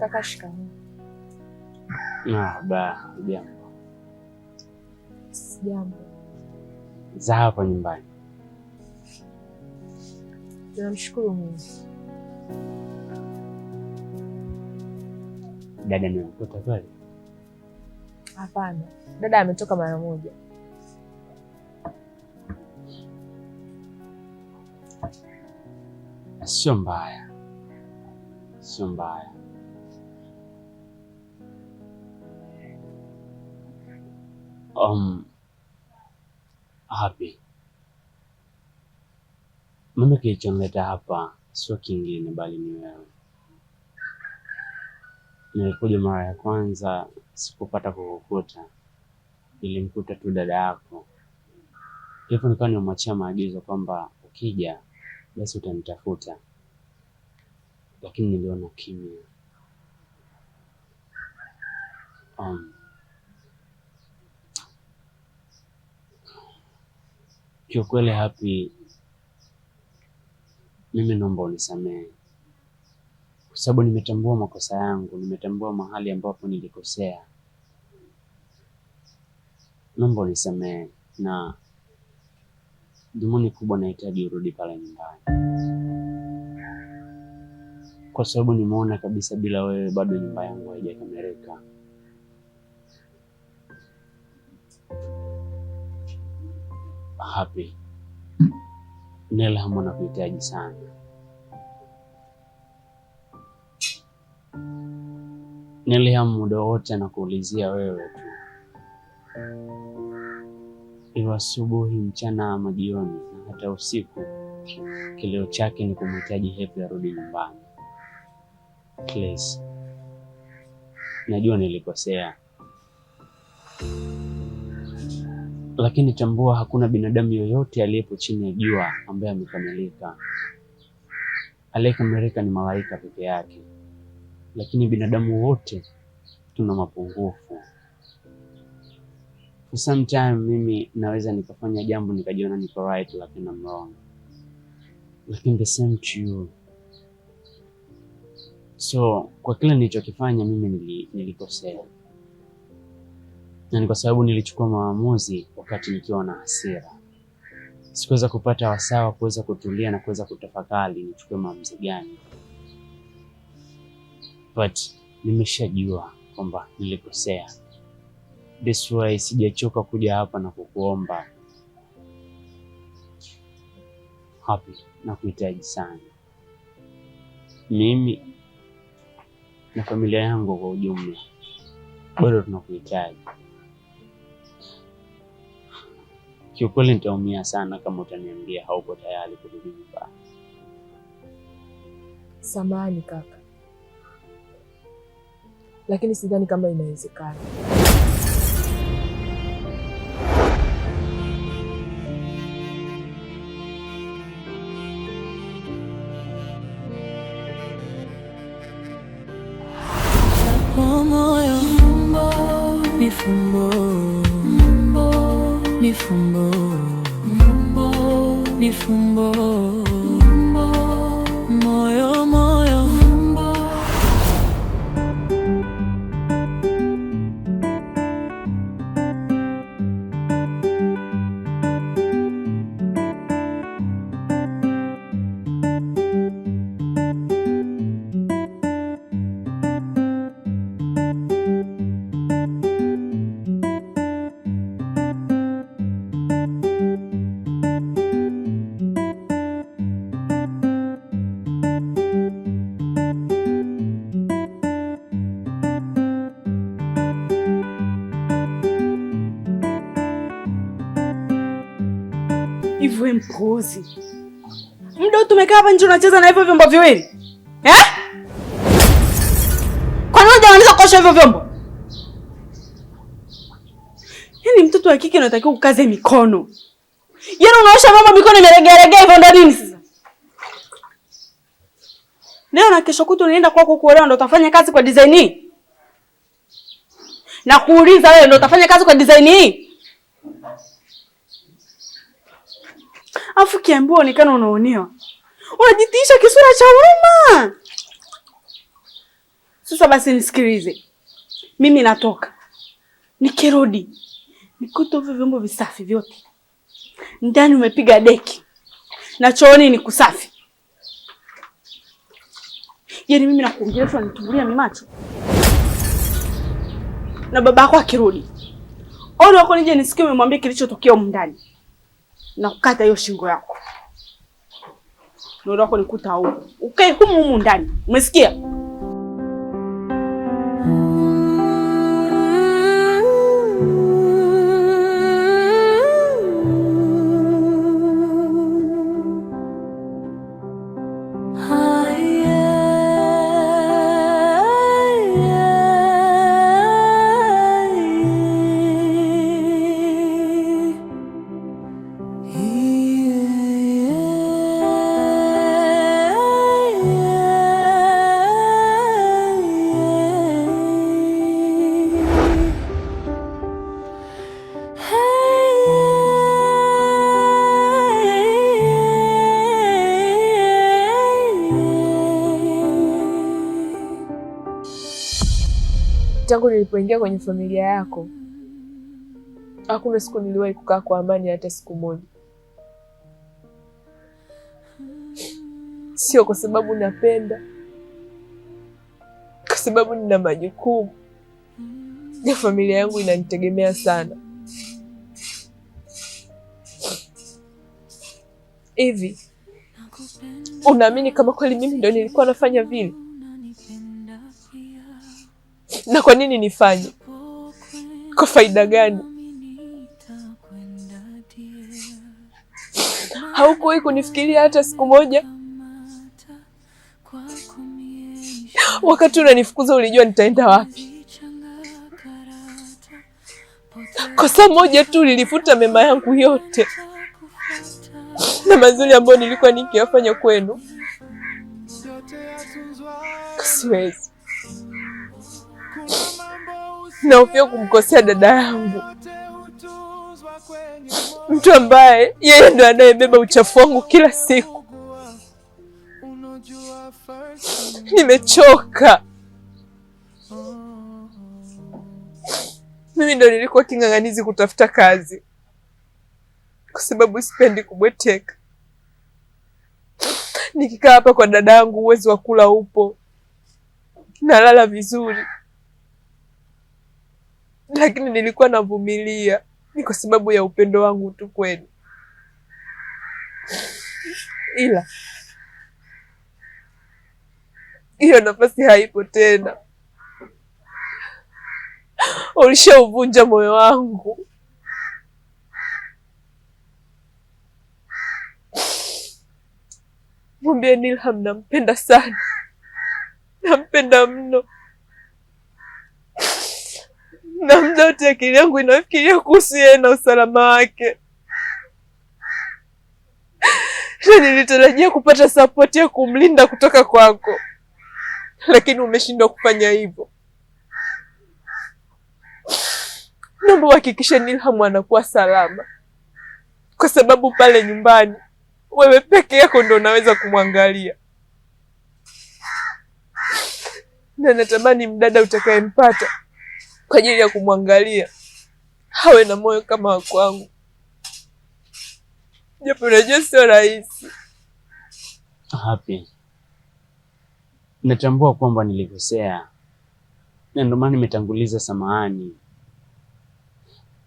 Kaka, shikamoo. Ba, jambo. Sijambo. Za hapa nyumbani. Tunamshukuru Mungu. Dada nimemkuta kweli? Hapana, dada ametoka mara moja. Sio mbaya, sio mbaya. Happy, mimi kilichonileta hapa sio kingine bali ni wewe. Nilikuja mara ya kwanza sikupata kukukuta, nilimkuta tu dada yako, hivyo nikawa nimemwachia maagizo kwamba ukija basi utanitafuta, lakini niliona kimya. Um, Kiukweli Happy, mimi naomba unisamehe kwa sababu nimetambua makosa yangu, nimetambua mahali ambapo nilikosea. Naomba unisamehe, na dhumuni kubwa nahitaji urudi pale nyumbani, kwa sababu nimeona kabisa bila wewe bado nyumba yangu haijakamilika. Happy, Nelham anakuhitaji sana. Nelham muda wote anakuulizia wewe tu, iwe asubuhi, mchana ama jioni, na hata usiku, kilio chake ni kumhitaji Happy arudi nyumbani. Please, najua nilikosea, lakini tambua hakuna binadamu yoyote aliyepo chini ya jua ambaye amekamilika. Aliyekamilika ni malaika peke yake, lakini binadamu wote tuna mapungufu. For some time mimi naweza nikafanya jambo nikajiona niko right, lakini I'm wrong. Lakini the same to you. So kwa kile nilichokifanya mimi nilikosea, na ni kwa sababu nilichukua maamuzi wakati nikiwa na hasira. Sikuweza kupata wasaa wa kuweza kutulia na kuweza kutafakari nichukue maamuzi gani, but nimeshajua kwamba nilikosea. This why sijachoka kuja hapa na kukuomba. Happy, nakuhitaji sana mimi na familia yangu kwa ujumla, bado tunakuhitaji. Kiukweli nitaumia sana kama utaniambia hauko tayari kurudi nyumbani. Samahani kaka, lakini sidhani kama inawezekana. Moyo ni fumbo, ni fumbo, ni fumbo, moyo moyo. Hivi wewe mpuuzi, muda tumekaa hapa nje unacheza na hivyo vyombo viwili eh? Kwa nini hujamaliza kuosha hivyo vyombo? Yaani mtoto wa kike unatakiwa ukaze mikono. Yaani unaosha vyombo mikono imeregearegea hivyo ndo nini sasa? Leo na kesho kutwa unaenda kwako kuolewa ndo utafanya kazi kwa design hii? Na kuuliza wewe ndo utafanya kazi kwa design hii? Afu kiambiwa onekana unaonewa, unajitiisha kisura cha huruma. Sasa basi nisikilize. Mimi natoka. Nikirudi nikute hivyo vyombo visafi vyote. Ndani umepiga deki. Na chooni ni kusafi. Yaani mimi nakuongelesha unanitumbulia mimacho. Na babako akirudi, ole wako nije nisikie umemwambia kilichotokea humu ndani. Na kukata hiyo shingo yako. Na ole wako nikuta huko. Ukae humu humu ndani. Umesikia? Tangu nilipoingia kwenye familia yako hakuna siku niliwahi kukaa kwa amani hata siku moja. Sio kwa sababu napenda, kwa sababu nina majukumu ya familia yangu inanitegemea sana. Hivi unaamini kama kweli mimi ndo nilikuwa nafanya vile? Na kwa nini nifanye? Kwa faida gani? Haukuwahi kunifikiria hata siku moja? Wakati unanifukuza ulijua nitaenda wapi? Kosa moja tu lilifuta mema yangu yote na mazuri ambayo nilikuwa nikiyafanya kwenu. Siwezi. Nahofia kumkosea dada yangu, mtu ambaye yeye ndo anayebeba uchafu wangu kila siku. Nimechoka. Mimi ndo nilikuwa king'ang'anizi kutafuta kazi kwa sababu sipendi kubweteka. Nikikaa hapa kwa dada yangu, uwezo wa kula upo, nalala vizuri, lakini nilikuwa navumilia, ni kwa sababu ya upendo wangu tu kwenu. Ila hiyo nafasi haipo tena. Ulishauvunja moyo wangu. Mwambie Nilham nampenda sana, nampenda mno, na muda wote akili yangu inafikiria kuhusu yeye na usalama wake. Na nilitarajia kupata sapoti ya kumlinda kutoka kwako, lakini umeshindwa kufanya hivyo. Naomba uhakikishe Nilham anakuwa salama, kwa sababu pale nyumbani wewe peke yako ndo unaweza kumwangalia, na natamani mdada utakayempata kwa ajili ya kumwangalia awe na moyo kama wa kwangu, japo unajua sio rahisi. Happy, natambua kwamba nilikosea na ndio maana nimetanguliza samahani.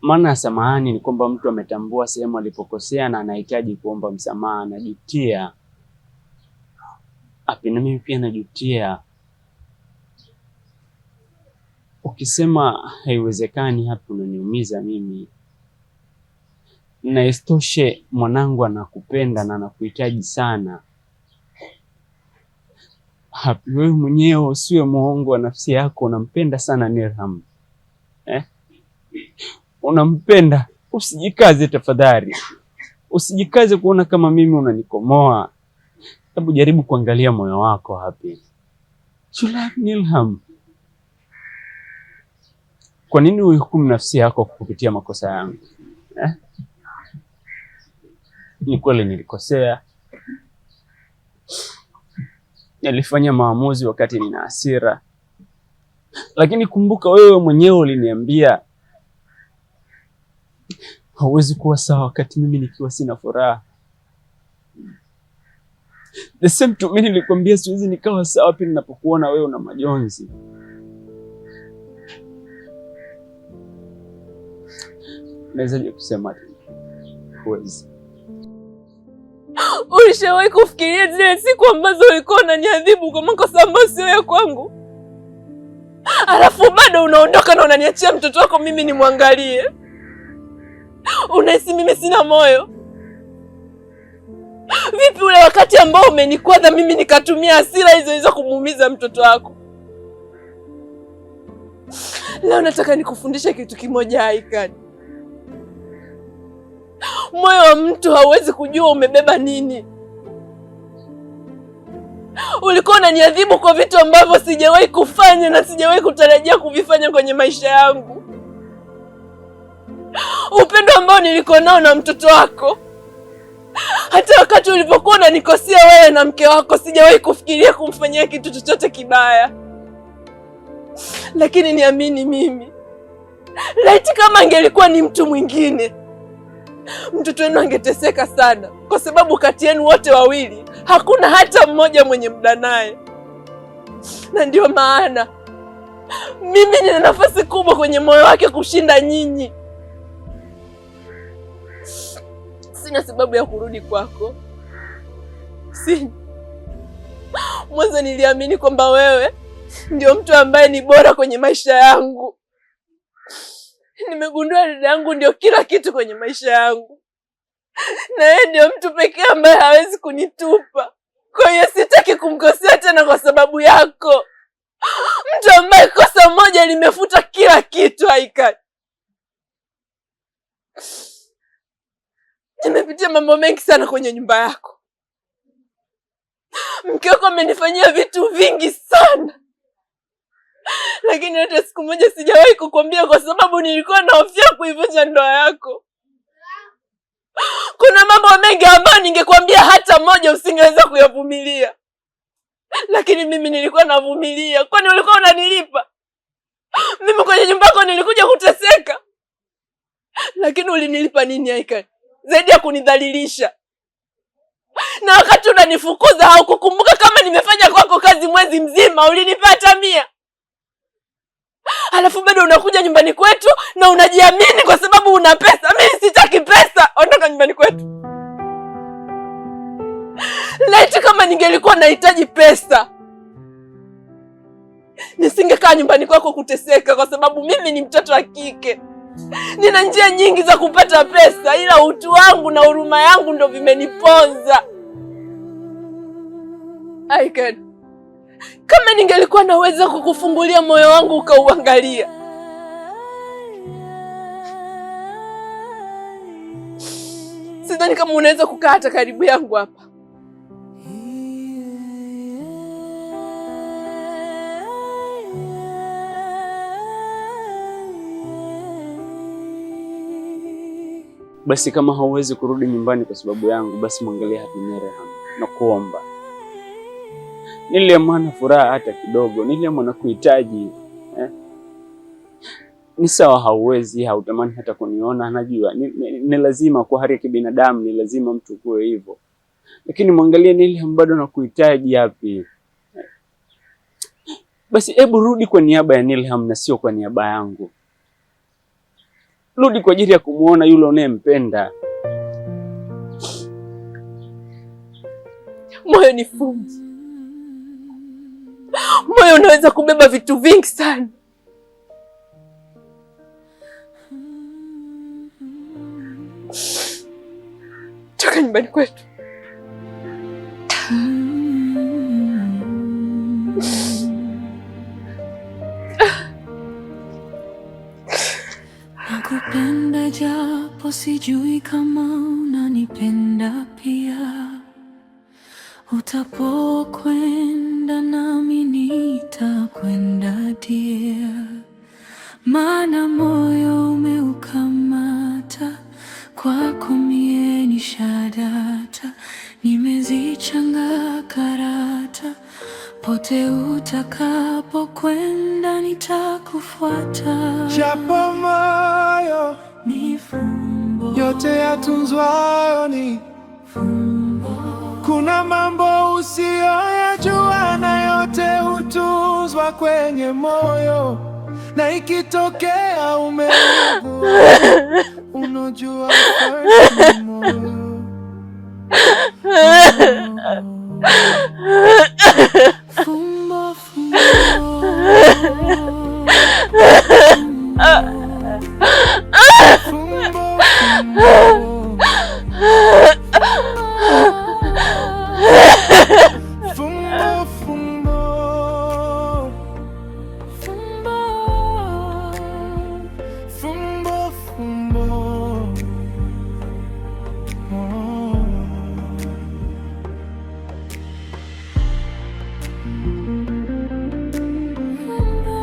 Maana ya samahani ni kwamba mtu ametambua sehemu alipokosea na anahitaji kuomba msamaha, anajutia. Happy, na mimi pia najutia. Ukisema haiwezekani, Happy, unaniumiza mimi, na isitoshe mwanangu anakupenda na anakuhitaji sana. Happy, wewe mwenyewe usiwe muongo wa nafsi yako, unampenda sana Nilham eh? Unampenda, usijikaze tafadhali, usijikaze kuona kama mimi unanikomoa. Hebu jaribu kuangalia moyo wako Happy. You love Nilham. Kwa nini uihukumu nafsi yako kupitia makosa yangu eh? Ni kweli nilikosea, nilifanya maamuzi wakati nina hasira, Lakini kumbuka wewe mwenyewe uliniambia hauwezi kuwa sawa wakati mimi nikiwa sina furaha. The same to me, nilikwambia siwezi nikawa sawa pindi ninapokuona wewe una majonzi. Nawezaje kusema tena? Huwezi. Ulishawahi kufikiria zile siku ambazo ulikuwa unaniadhibu kwa makosa ambayo sio ya kwangu, alafu bado unaondoka na unaniachia mtoto wako mimi nimwangalie? Unahisi mimi sina moyo? Vipi ule wakati ambao umenikwaza mimi nikatumia hasira hizo hizo kumuumiza mtoto wako? Leo nataka nikufundishe kitu kimoja, Aikan. Moyo wa mtu hauwezi kujua umebeba nini. Ulikuwa unaniadhibu kwa vitu ambavyo sijawahi kufanya na sijawahi kutarajia kuvifanya kwenye maisha yangu. Upendo ambao nilikuwa nao na mtoto wako, hata wakati ulipokuwa unanikosea wewe na mke wako, sijawahi kufikiria kumfanyia kitu chochote kibaya. Lakini niamini mimi, laiti kama angelikuwa ni mtu mwingine, mtoto wenu angeteseka sana, kwa sababu kati yenu wote wawili hakuna hata mmoja mwenye muda naye. Na ndio maana mimi nina nafasi kubwa kwenye moyo wake kushinda nyinyi. Sina sababu ya kurudi kwako. Sina. Mwanzo niliamini kwamba wewe ndio mtu ambaye ni bora kwenye maisha yangu. Nimegundua dada yangu ndio kila kitu kwenye maisha yangu, na yeye ndio mtu pekee ambaye hawezi kunitupa. Kwa hiyo sitaki kumkosea tena kwa sababu yako, mtu ambaye kosa moja limefuta kila kitu. Aikan, nimepitia mambo mengi sana kwenye nyumba yako. Mke wako amenifanyia vitu vingi sana, lakini hata siku moja sijawahi kukwambia kwa sababu nilikuwa nahofia kuivunja ndoa yako. Kuna mambo mengi ambayo ningekwambia hata moja usingeweza kuyavumilia, lakini mimi nilikuwa navumilia. Kwani ulikuwa unanilipa? Mimi kwenye nyumba yako nilikuja kuteseka, lakini ulinilipa nini Aikan, zaidi ya kunidhalilisha? Na wakati unanifukuza haukukumbuka kama nimefanya kwako kazi mwezi mzima, ulinipa hata 100. Alafu bado unakuja nyumbani kwetu na unajiamini kwa sababu una pesa. Mimi sitaki pesa, ondoka nyumbani kwetu. Laiti kama ningelikuwa nahitaji pesa nisingekaa nyumbani kwako kuteseka, kwa sababu mimi ni mtoto wa kike. Nina njia nyingi za kupata pesa, ila utu wangu na huruma yangu ndo vimeniponza. Aikan, kama ningelikuwa naweza kukufungulia moyo wangu ukauangalia, sidhani kama unaweza kukaa hata karibu yangu hapa. Basi kama hauwezi kurudi nyumbani kwa sababu yangu, basi mwangalie Happy Reham na kuomba. Niliam hana furaha hata kidogo, Niliam anakuhitaji eh? Ni sawa, hauwezi, hautamani hata kuniona, najua ni lazima kwa hali ya kibinadamu, ni lazima mtu kuwe hivyo, lakini mwangalie Niliam bado nakuhitaji Happy. Basi hebu rudi kwa niaba ya Nilham na sio kwa niaba yangu. Rudi kwa ajili ya kumuona yule unayempenda. Moyo ni fumbo. Moyo unaweza kubeba vitu vingi sana. Toka nyumbani kwetu. Nakupenda japo sijui kama unanipenda pia. Utapokwenda nami nitakwenda dia, maana moyo umeukamata, kwako mie ni shadata, nimezichanga karata, pote utakapokwenda. nitakufuata. Japo moyo Ni fumbo, yote yatunzwayo ni fumbo. Kuna mambo usiyoyajua na yote hutunzwa kwenye moyo, na ikitokea umeugua, unajua first ni moyo. Fumbo, fumbo. Fumbo, fumbo. Fumbo, fumbo. Fumbo. Fumbo, fumbo. Oh. Fumbo.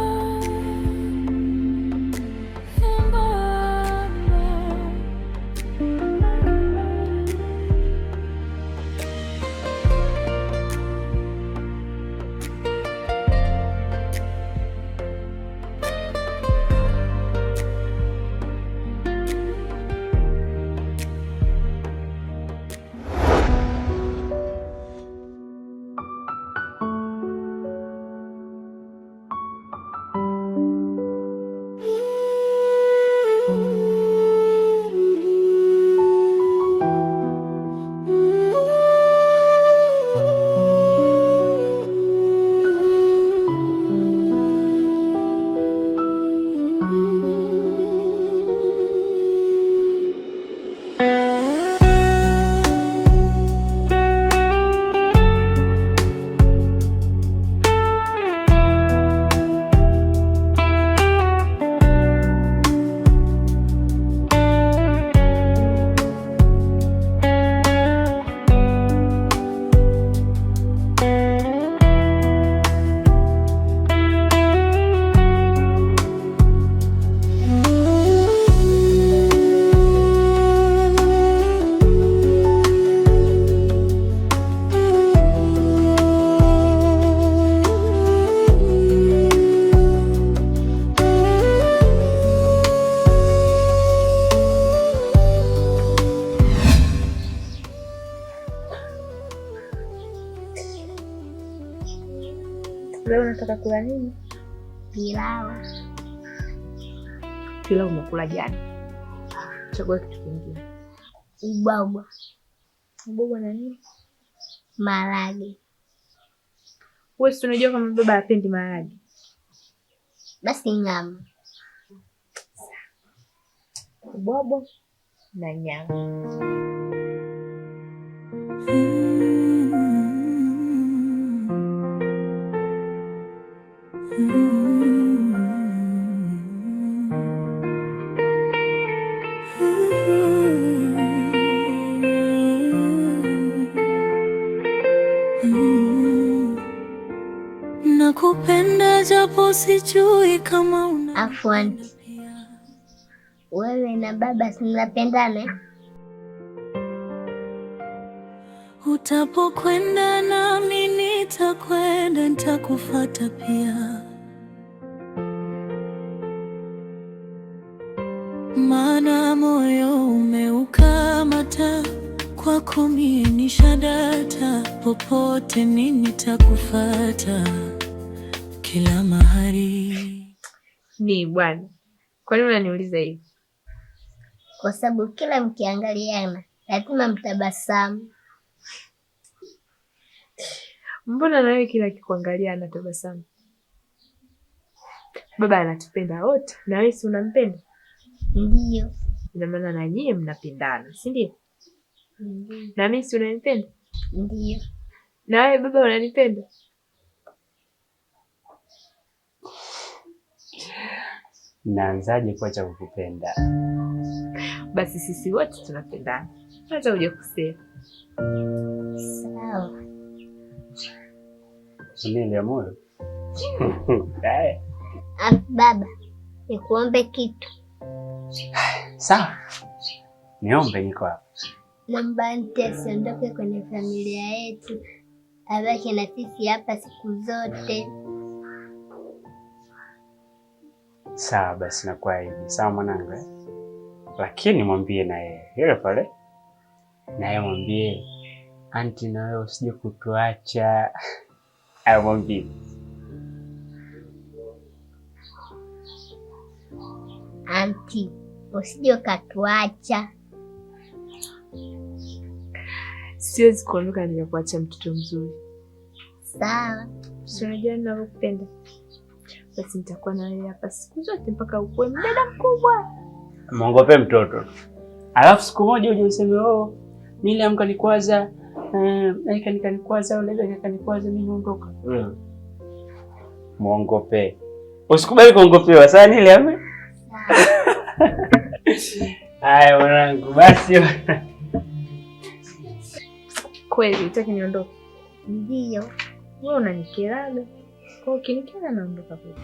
Fumbo. Leo unataka kula nini? Pilau. Pilau umekula jana. Chagua kitu kingine. Ubwabwa. Ubwabwa na nini? Maharage. Wewe si unajua kama baba hapendi maharage? Basi nyama. Ubwabwa na nyama. Nakupenda japo sijui kama una Afu aunty, wewe na baba si mnapendana? Utapokwenda nami nitakwenda, nitakufuata pia, maana moyo umeukamata kwako, mie nishadata, popote mi nitakufuata kila mahali. Ni bwana. Kwa nini unaniuliza hivi? Kwa sababu kila mkiangaliana lazima mtabasamu. Mbona na wewe kila akikuangalia anatabasamu? Baba anatupenda wote, na wewe si unampenda? Ndiyo. Ina maana na nyie mnapendana, si ndio? Ndiyo. Na mimi si unanipenda? Ndiyo. Na wewe baba unanipenda? Naanzaje kuacha kukupenda? Basi sisi wote tunapendana, hata hujakosea. Sawa. Nini ya moyo? Haya. Afu baba, nikuombe kitu. Sawa. Niombe, niko hapa. Naomba aunty asiondoke kwenye familia yetu, abaki na sisi hapa siku zote. Sawa basi, nakuahidi. Sawa mwanangu eh? Lakini mwambie na yeye yule pale, na yeye mwambie anti, na wewe usije kutuacha. Aya, mwambie. Anti, usije ukatuacha. Siwezi kuondoka nikakuacha mtoto mzuri. Sawa. Si unajua ninavyokupenda? Basi nitakuwa na wewe hapa siku zote mpaka ukue mdada mkubwa. Mwongope mtoto, alafu siku moja uje useme oh, niliamka nikwaza, nikanikwaza ule kanikwaza mimi naondoka. Mwongope, usikubali kuongopewa. Sawa nile ame. Haya mwanangu, basi. Kweli utaki niondoke? Ndio. Wewe unanikeraga. Kwa hiyo ukinikera naondoka kweli.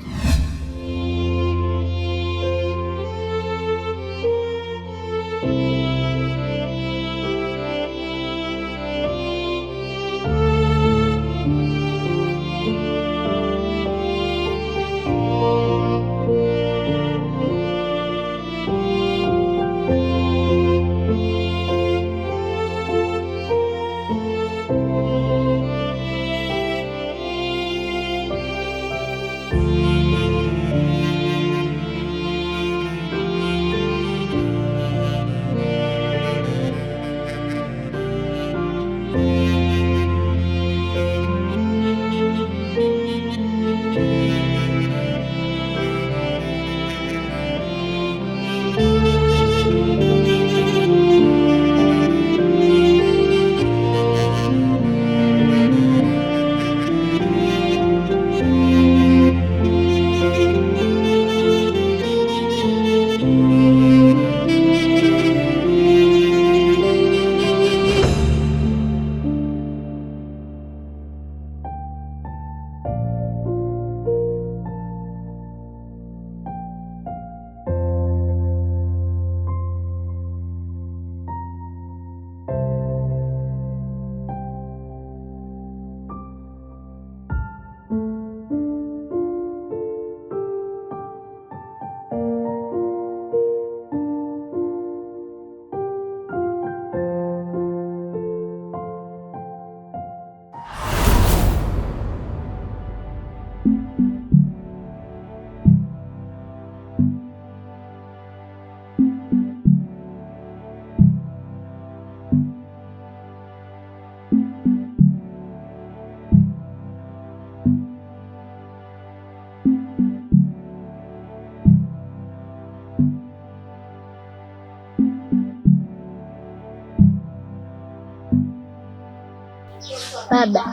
Baba,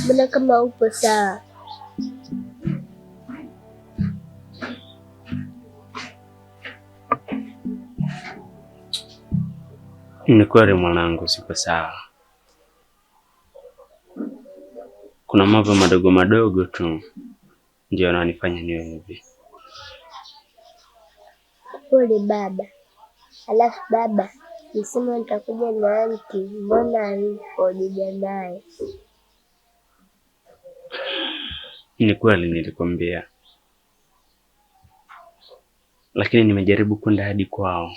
mbona kama upo sawa? Ni kweli mwanangu, siko sawa. Kuna mambo madogo madogo tu ndio yananifanya niwe hivi. Pole baba. Alafu baba, nisema nitakuja na anti, mbona hayupo hujaja naye? Ni kweli nilikwambia, lakini nimejaribu kwenda hadi kwao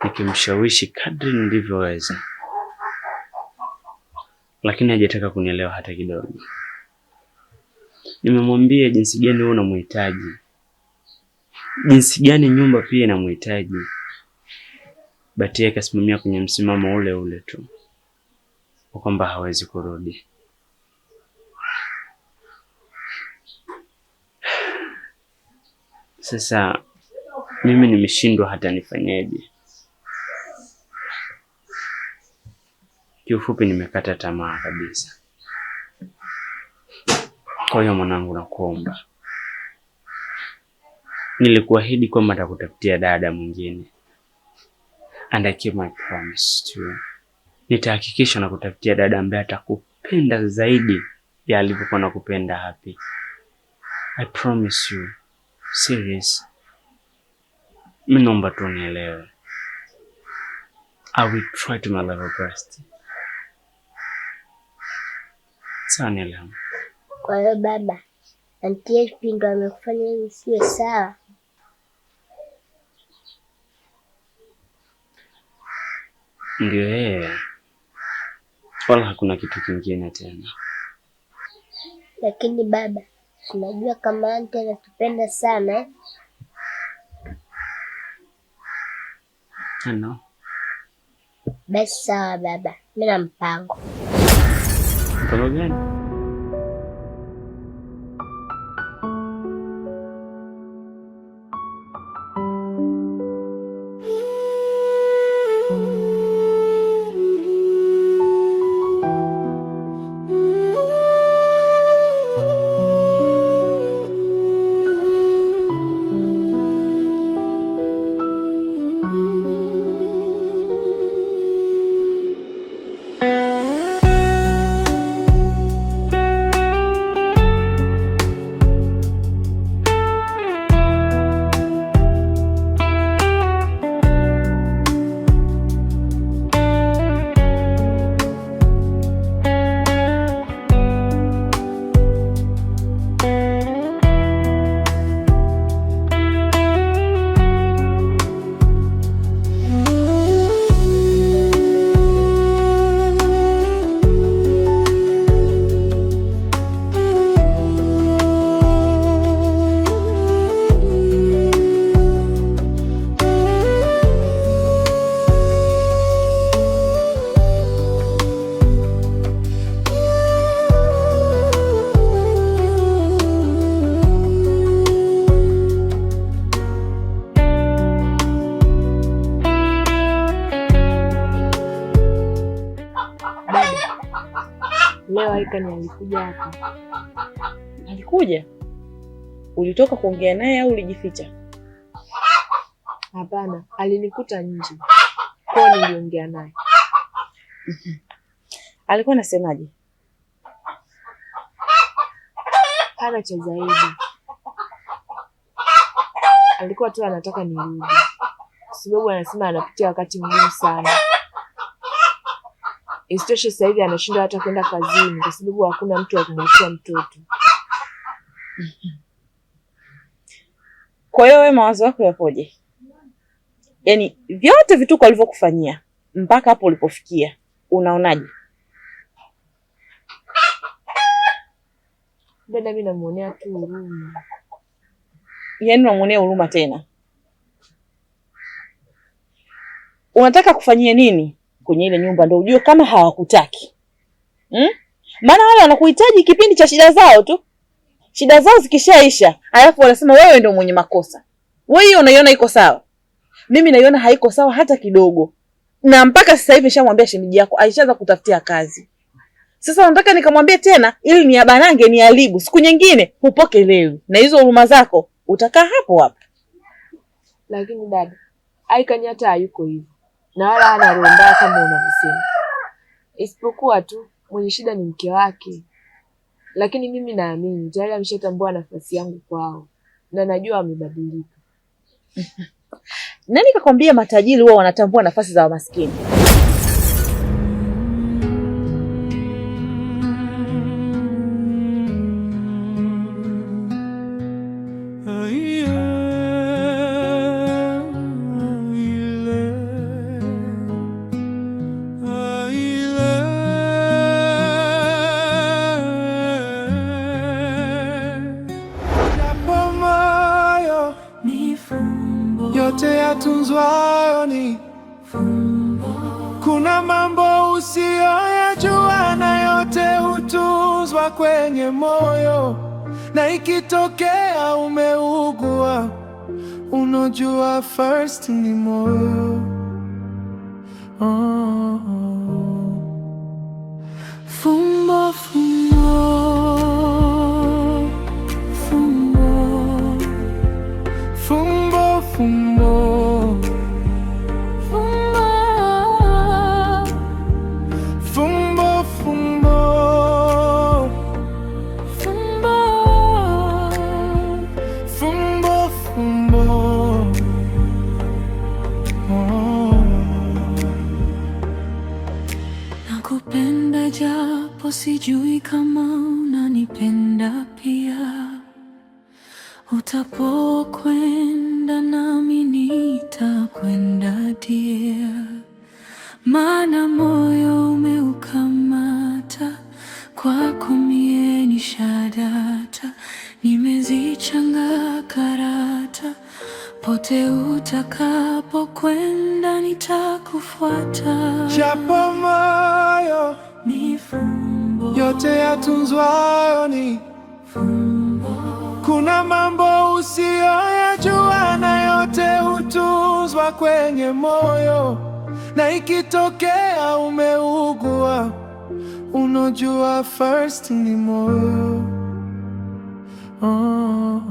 nikimshawishi kadri nilivyoweza, lakini hajataka kunielewa hata kidogo. Nimemwambia jinsi gani wewe unamhitaji, jinsi gani nyumba pia inamhitaji, but yeye akasimamia kwenye msimamo ule ule tu kwa kwamba hawezi kurudi. Sasa mimi nimeshindwa hata nifanyeje. Kiufupi nimekata tamaa kabisa. Kwa hiyo mwanangu, nakuomba, nilikuahidi kwamba nitakutafutia dada mwingine, and I keep my promise to you. Nitahakikisha nakutafutia dada ambaye atakupenda zaidi ya alivyokuwa nakupenda Happy. I promise you. Serious. Mimi naomba tu unielewe. I will try to my level best. Sawa, nielewe. Kwa hiyo baba, Anti Happy ndo amekufanya hivi, sio sawa. Ndio yeye, wala hakuna kitu kingine tena. Lakini baba, tunajua kama anti anatupenda sana eh? Ano? Basi sawa baba, mimi na mpango. Mpango gani? Leo Aikani alikuja hapa. Alikuja? Ulitoka kuongea naye au ulijificha? Hapana, alinikuta nje. Kwa niliongea naye. Alikuwa anasemaje? Hana cha zaidi. Alikuwa tu anataka nirudi, kwa sababu anasema anapitia wakati mgumu sana. Isitoshe sasa hivi anashindwa hata kwenda kazini kwa sababu hakuna mtu wa kumwachia mtoto. Kwa hiyo wewe mawazo yako yapoje? Yaani vyote vituko alivyokufanyia mpaka hapo ulipofikia, unaonaje? Dada, mimi namuonea tu huruma. Yaani unamuonea huruma tena? Unataka kufanyia nini kwenye ile nyumba ndio ujue kama hawakutaki? Maana wale wanakuhitaji kipindi cha shida zao tu. Shida zao zikishaisha, alafu wanasema wewe ndio mwenye makosa. Wewe hiyo unaiona iko sawa? Mimi naiona haiko sawa hata kidogo. Na mpaka sasa hivi nishamwambia shemeji yako aishaanza kutafutia kazi. Sasa nataka nikamwambie tena ili niabanange niharibu. Siku nyingine hupokelewi. Na hizo huruma zako utakaa hapo hapo. Lakini dada, Aikani hata hayuko hivyo. Na wala hana roho mbaya kama unavyosema. Isipokuwa tu mwenye shida ni mke wake. Lakini mimi naamini tayari ameshatambua nafasi yangu kwao na najua amebadilika. Nani kakwambia matajiri huwa wanatambua nafasi za maskini? Japo moyo yote yatunzwayo ni fumbo. Kuna mambo usiyoyajua na yote hutunzwa kwenye moyo, na ikitokea umeugua, unajua first ni moyo. Oh, oh. Fumbo, fumbo, fumbo, Fumbo, fumbo, fumbo, fumbo, fumbo. fumbo. Fumbo, fumbo. Oh. Nakupenda japo sijui kama unanipenda pia. Utapokwenda nami nitakwenda dear, maana moyo umeukamata, kwako mie nishadata, nimezichanga karata, pote utakapokwenda nitakufuata. Japo moyo Ni fumbo, yote yatunzwayo ni fumbo, kuna mambo usiyoyajua na yote hutunzwa kwenye moyo, na ikitokea umeugua, unajua first ni moyo. Oh.